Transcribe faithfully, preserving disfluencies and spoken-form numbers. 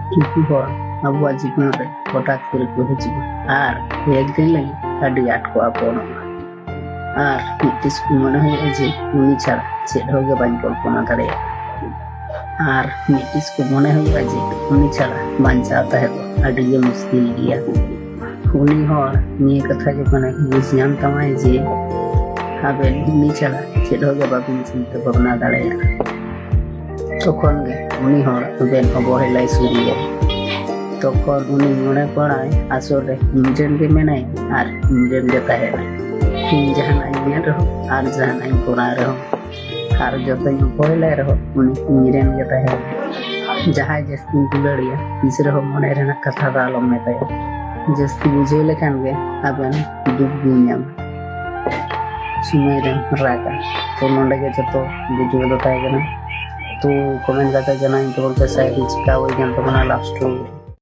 ᱠᱤᱪᱷᱩ ᱦᱚᱲ ᱟᱵᱚᱣᱟᱜ ᱡᱤᱵᱚᱱ ᱨᱮ ᱦᱚᱴᱟᱛ ᱠᱚᱨᱮ ᱠᱚ ᱦᱤᱡᱩᱜᱼᱟ ᱟᱨ ᱠᱚᱭᱮᱠ ᱫᱤᱱ ᱞᱟᱹᱜᱤᱫ ᱟᱹᱰᱤ ᱟᱸᱴ ᱠᱚ ᱟᱵᱚᱱᱚᱜᱼᱟ᱾ ᱟᱨ ᱢᱤᱫᱴᱤᱡ ᱢᱚᱱᱮ ᱦᱩᱭᱩᱜᱼᱟ ᱡᱮ ᱩᱱᱤ ᱪᱷᱟᱲᱟ ᱪᱮᱫ ᱦᱚᱸ ᱜᱮ ᱵᱟᱹᱧ ᱠᱚᱞᱯᱚᱱᱟ ᱫᱟᱲᱮᱭᱟᱜᱼᱟ᱾ ᱟᱨ ᱢᱤᱫᱴᱤᱡ ᱠᱚ ᱢᱚᱱᱮ ᱦᱩᱭᱩᱜᱼᱟ ᱡᱮ ᱩᱱᱤ ᱪᱷᱟᱲᱟ ᱵᱟᱧᱪᱟᱣ ᱛᱟᱦᱮᱸ ᱫᱚ ᱟᱹᱰᱤ ᱜᱮ ᱢᱩᱥᱠᱤᱞ ᱜᱮᱭᱟ᱾ ᱩᱱᱤ ᱦᱚᱲ ᱱᱤᱭᱟᱹ ᱠᱟᱛᱷᱟ ᱡᱚᱠᱷᱚᱱᱮ ᱵᱩᱡᱽ ᱧᱟᱢ ᱛᱟᱢᱟᱭ ᱡᱮ ᱟᱵᱮᱱ ᱩᱱᱤ ᱪᱷᱟᱲᱟ ᱪᱮᱫ ᱦᱚᱸ ᱜᱮ ᱵᱟᱵᱮᱱ ᱪᱤᱱᱛᱟᱹ ᱵᱷᱟᱵᱽᱱᱟ ᱫᱟᱲᱮᱭᱟᱜᱼᱟ, ᱛᱚᱠᱷᱚᱱ ᱜᱮ ᱩᱱᱤ ᱦᱚᱲ ᱟᱵᱮᱱ ᱚᱵᱚᱦᱮᱞᱟᱭ ᱥᱩᱨᱩᱭᱟ᱾ ᱛᱚᱠᱷᱚᱱ ᱩᱱᱤ ᱢᱚᱱᱮ ᱠᱚᱲᱟᱭ ᱟᱥᱚᱞ ᱨᱮ ᱤᱧ ᱨᱮᱱ ᱜᱮ ᱢᱮᱱᱟᱭ ᱟᱨ ᱤᱧ ᱨᱮᱱ ᱜᱮ ᱛᱟᱦᱮᱱᱟᱭ᱾ ᱤᱧ ᱡᱟᱦᱟᱱᱟᱜ ᱤᱧ ᱢᱮᱱ ᱨᱮᱦᱚᱸ ᱟᱨ ᱡᱟᱦᱟᱱᱟᱜ ᱤᱧ ᱠᱚᱨᱟᱣ ᱨᱮᱦᱚᱸ ᱟᱨ ᱡᱚᱛᱚᱧ ᱚᱵᱚᱦᱮᱞᱟᱭ ᱨᱮᱦᱚᱸ ᱩᱱᱤ ᱤᱧ ᱨᱮᱱ ᱜᱮ ᱛᱟᱦᱮᱱᱟᱭ᱾ ᱡᱟᱦᱟᱸᱭ ᱡᱟᱹᱥᱛᱤᱧ ᱫᱩᱞᱟᱹᱲᱤᱭᱟ ᱛᱤᱥ ᱨᱮᱦᱚᱸ ᱢᱚᱱᱮ ᱨᱮᱱᱟᱜ ᱠᱟᱛᱷᱟ ᱫᱚ ᱟᱞᱚᱢ ᱢᱮᱛᱟᱭᱟ᱾ ᱡᱟᱹᱥᱛᱤ ᱵᱩᱡᱷᱟᱹᱣ ᱞᱮᱠᱷᱟᱱ ᱜᱮ ᱟᱵᱮᱱ ᱫᱩᱠ ᱵᱤᱱ ᱧᱟᱢᱟ, ᱥᱚᱢᱚᱭ ᱨᱮᱢ ᱨᱟᱜᱟ᱾ ᱛᱚ ᱱᱚᱰᱮ ᱜᱮ ᱡᱚᱛᱚ ᱵᱷᱤᱰᱤᱭᱳ ᱫᱚ ᱛᱟᱦᱮᱸ ᱠᱟᱱᱟ᱾ ᱛᱚ ᱠᱚᱢᱮᱱᱴ ᱠᱟᱛᱮ ᱡᱟᱱᱟᱣ ᱤᱧ ᱛᱟᱵᱚᱱ ᱯᱮ ᱥᱟᱭ ᱪᱤᱠᱟ ᱦᱩᱭ ᱠᱟᱱ ᱛᱟᱵᱚᱱᱟ ᱞᱟᱵᱷ ᱥᱴᱳᱨᱤ᱾